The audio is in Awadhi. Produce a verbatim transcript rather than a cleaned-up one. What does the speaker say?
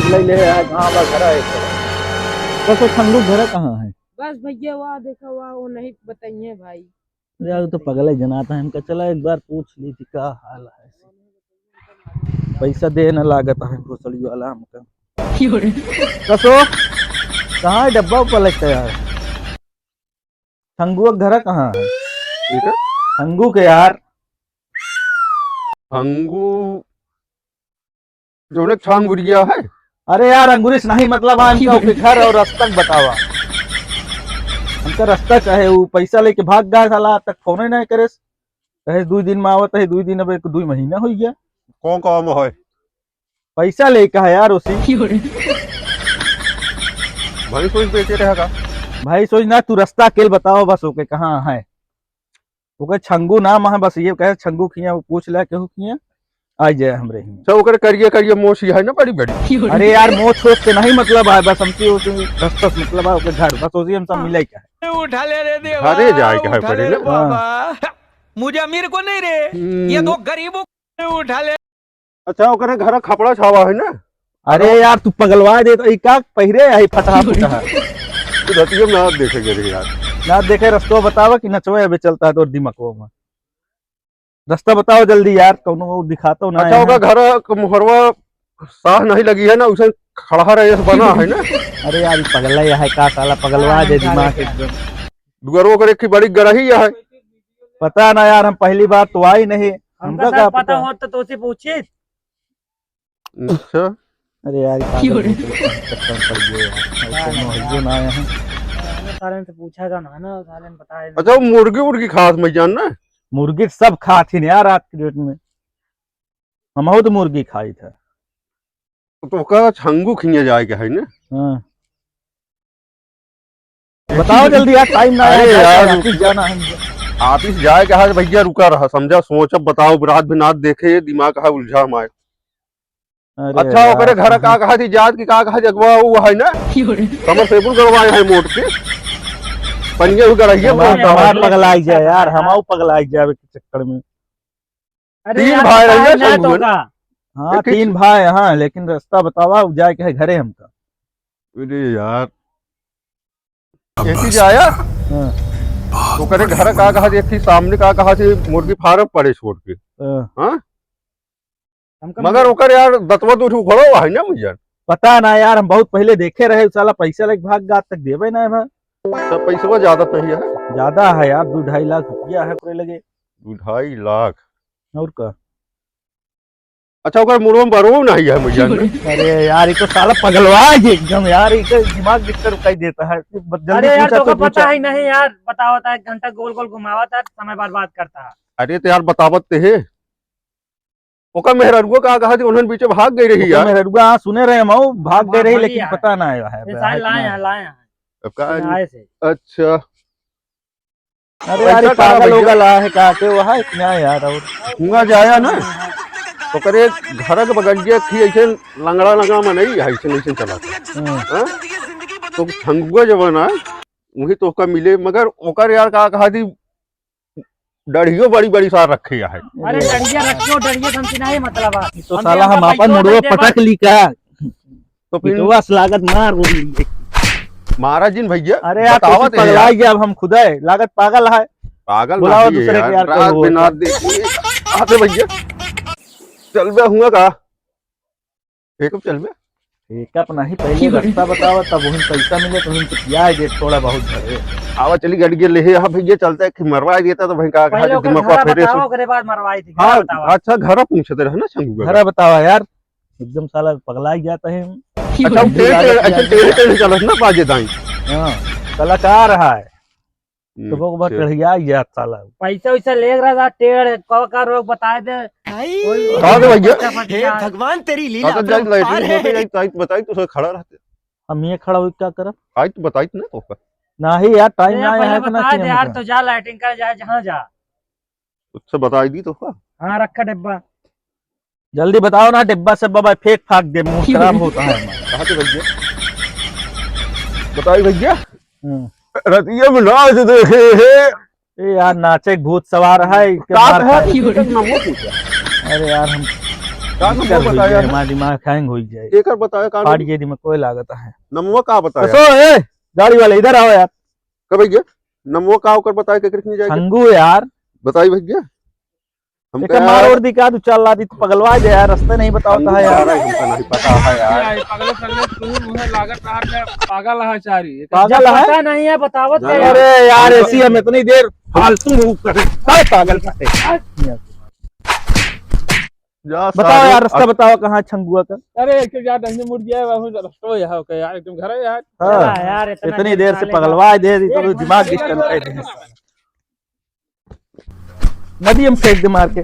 ले ले, आ, कहाँ बा घर है? बस वो छंगू घर कहाँ है? बस भैया, वहाँ देखा, वहाँ वो नहीं बताइए भाई। यार, वो तो पगला ही जनाता है हमका। चला, एक बार पूछ ली थी, का हाल है? पैसा दे न लागत है भोसड़ी वाला हमका। कसो, कहाँ है डब्बा ऊपर लगता है यार? छंगुआ के घर कहाँ है? ठीक है। छंगू के यार। छंगू, जौने छांगुरिया है। अरे यार, अंगुरी से नहीं मतलब है, हमका ओके घर और रास्ता के बतावा। हमका रास्ता चाहे, वो पैसा लेके भाग गया साला, आज तक फोन ही नहीं करे। कहे दुई दिन में आवत है, दुई दिन, अब एक दुई महीना हो गया। कौन काम है? पैसा लेके है यार उसी। भैंस वैंस बेचे रहा का? भैंस वैंस ना, तू रास्ता अकेल बतावा बस, ओके कहाँ है? ओके छंगू नाम है, बस ये कहे छंगू खिया, वो पूछ ले केहू खिया, आ जाए हमरे ही। अच्छा, ओकरे करिया करिया मोछ है ना, बड़ी बड़ी। अरे यार, मोछ वोछ से नहीं मतलब है, बस हमसे उसे रास्ता से मतलब है, ओके घर, बस उसी हम सब मिले का है। उठा ले रे देवा, घरे जाए के है उठा ले पड़े रे ना। बाबा। हाँ। मुझे अमीर को नहीं रे, हम्म। ये तो गरीबों को उठा ले। अच्छा, ओकरे घर खपड़ा छावा है ना? अरे यार, तू पगलवा दे, तो ई का पहिरे है फटहा फुटहा? तू धतिया में ना देखे गए यार। ना देखे, रस्तो बतावा कि नचवे अबे चलता है तोर दिमागवा में। रास्ता बताओ जल्दी यार, कौनो दिखातो ना अच्छा, है। ओकर घर क मोहरवा साह नहीं लगी है ना, उसे खड़हा रहे से बना है ना। अरे यार, ई पगला ही है का साला, पगलवा हाँ, दे साले दिमाग का। एकदम। दुआरो ओकर एक बड़ी गड़ही है। पता ना यार, हम पहली बार तो आई नहीं, हमका हमका सर का पता पता? होत तो तोसे पूछित। अच्छा। अरे यार, ई पागल क्यों रे? होते हैं, चक्कर में पड़ गए यार। भाई, हाँ, कौनो हाँ, हइयो हाँ। ना आए हैं। अरे, साले से पूछा था ना, ना, साले ने बताया नहीं। अच्छा, वो मुर्गी उर्गी खात मैं जान ना? मुर्गी सब खात ही नहीं यार, आज की डेट में। हमहू तो मुर्गी खाई था। तो ओका छंगू खिया जाए के है ना? हाँ। बताओ जल्दी यार, टाइम ना अरे है, यार, ऑफिस जाना है मुझे। ऑफिस जाए के है भैया, रुका रहा, समझा, सोच, अब बताओ, रात भी नात देखे, ये दिमाग है उलझा हमारे। अरे अच्छा, यार, ओकरे घर का कहाँ कहा थी जात की, का कहा जगवा वो है ना? समरसेबुल गड़वाए हैं मोट के। पनिया भी गड़ाइए, हमार, मोट हमार गड़ाइए। पगलाई जाए यार, हम आओ पगलाई जाए के चक्कर में। अरे तीन यार, भाई पता रहिए है ना छंगू तो है ना? का? हाँ, एक ही तीन भाई, हाँ, लेकिन रास्ता बतावा, उ जाए के है घरे हमका। अरे यार, एक ही जाया। हाँ। तो करे घर का कहा थी, एक ही सामने का कहा थी, मुर्गी फार्म पड़े छोड़ के। हाँ। हाँ? हमका मगर मतलब ओकर यार दतवा दूर उखड़ो है ना मुझे। पता ना यार, हम बहुत पहले देखे रहे, साला पैसा लेके भाग गा, आज तक देवे ना है। सब पैसवा ज्यादा तो ही है। ज्यादा है यार, दो ढाई लाख रुपया है ओकरे लगे। दो ढाई लाख? और का? अच्छा, ओकर मुड़वा में बरवो नहीं है मुझे। अरे यार, ये तो साला पगलवा है एकदम यार, ये तो दिमाग डिस्टर्ब कर देता है। जल्दी अरे यार, पूछा तो तो पता पूछा। है नहीं यार, बतावत है, एक घंटा गोल गोल घुमावत है, समय बर्बाद करता है। अरे तो यार, बतावत ते है। ओकर मेहररुआ का कहा थी, उन्हन बीचे भाग गई रही ओकर यार। मेहररुआ, हाँ, सुने रहे हम, भाग गई रही, लेकिन पता ना आया है, ये सारे लाए हैं, लाए हैं। अब का सुनाए से। अच्छा। अरे यार, पैसा का पागल हो भैया? गला है का के, वहाँ इतना यार, और हुआ जाया ना, ओकरे घर के बगलिया थी, ऐसे लंगड़ा लंगड़ा मनई है, ऐसे नहीं चला। हम्म। हाँ? तो छंगुआ जब है ना, वही तो ओका मिले, मगर ओकर यार का कहा थी, डढ़ियो बड़ी बड़ी सार रखे है। अरे डढ़िया रखियो, डढ़िया से हमसे नहीं मतलब है। तो हम साला हम आपन मुड़वा पटक ली का? तो फिर पिटवा से लागत मार बोली। महाराज जी भैया, अरे यार, बतावत है पगला यार। गया, अब हम खुदा है, लागत पागल है। पागल बुलाओ नहीं है दूसरे के यार, यार, रात कोई में ना होता। दे। आते भैया, चल बे हुआ का? एक अब चल बे। एक अपना ही पहले रास्ता बतावा, तब वहीं पैसा मिले, तो वहीं से पिया दे थोड़ा बहुत भरे। आवा चली गाड़ी के ले, हाँ भैया, चलता है कि मरवा देता तो भाई का कहा पहले ओकर दिमाग घरा फेरे बतावा, से। ओकरे बाद मरवाई थी, घरा हाँ, बतावा। अच्छा, घरा पूछते रहे ना छंगू का। घरा बतावा यार, एकदम साला पगला ही जाता है। अच्छा, हम टेढ़, टेढ़, अच्छा, टेढ़े, टेढ़े चलत ना बाजे दाई। हाँ, कलाकार है। तो वो बात अच्छा। चढ़िया यार साला। पैसा वैसा ले रहा था, टेढ़, का, का रोग बताए दे। भाई। कोई का दे भैया? फटाफट हे यार। भगवान, तेरी लीला का तो जाई अपरंपार लैट्रिन है। होते जाई, ताई बताई तो खड़ा रहते। हम ये खड़ा हुई क्या करब? आई तो बताई तो ना तो का। नहीं यार, टाइम अरे ना यार, आया पहले है कि ना बता कि दे हम यार, का? तो जा लैट्रिन कर, जा, जहाँ जा। उससे बताई दी तो का? हाँ, रखा डिब्बा। जल्दी बताओ ना, डिब्बा से बाबा फेंक फाक दे, मूड खराब होता है हमारा। कहाँ थे भैया? बताइए भैया। हम्म। रतिया में नाच देखे है। ए यार, नाचे भूत सवार है, इनके का मार है? खा। इनका नाम वो पूछा। अरे यार, हम का नमवा बताया है? हमारा दिमाग hang होइ जाए। एकर बताया का फाट नम-, ये दिमाग कोई लागत है। नमवा का बताया? कसो, ए, गाड़ी वाले इधर आओ यार। कब भैया? नमवा का ओकर बताया के नहीं जाए? छंगू यार। बताई भैया। हमका एकर मार यार और दी का, तू चल ला दी, तू पगलवा दे यार, रास्ता नहीं बतावत है यार। हमका नहीं पता है यार। यार, पागल साले, तू मुझे लागत रहा कि पागल है चारी। पागल है? पता नहीं है, बतावत ना। है यार। अरे यार, ऐसी हम इतनी देर फालतू में ऊपर, सारे पागल करते। जा बताओ सारे, यार, रास्ता अब बताओ कहाँ छंगुआ का। अरे, एक तो यार, डंडी मुड़ गया है, बाबू, रास्ता हो यहाँ, ओके यार, तुम घर है यार। हाँ। चला यार, इतना इतनी देर देर से साले पगलवा दे दी, तो एक दिमाग घंटे disturb कर दे। नदी हम फेंक दे मार के।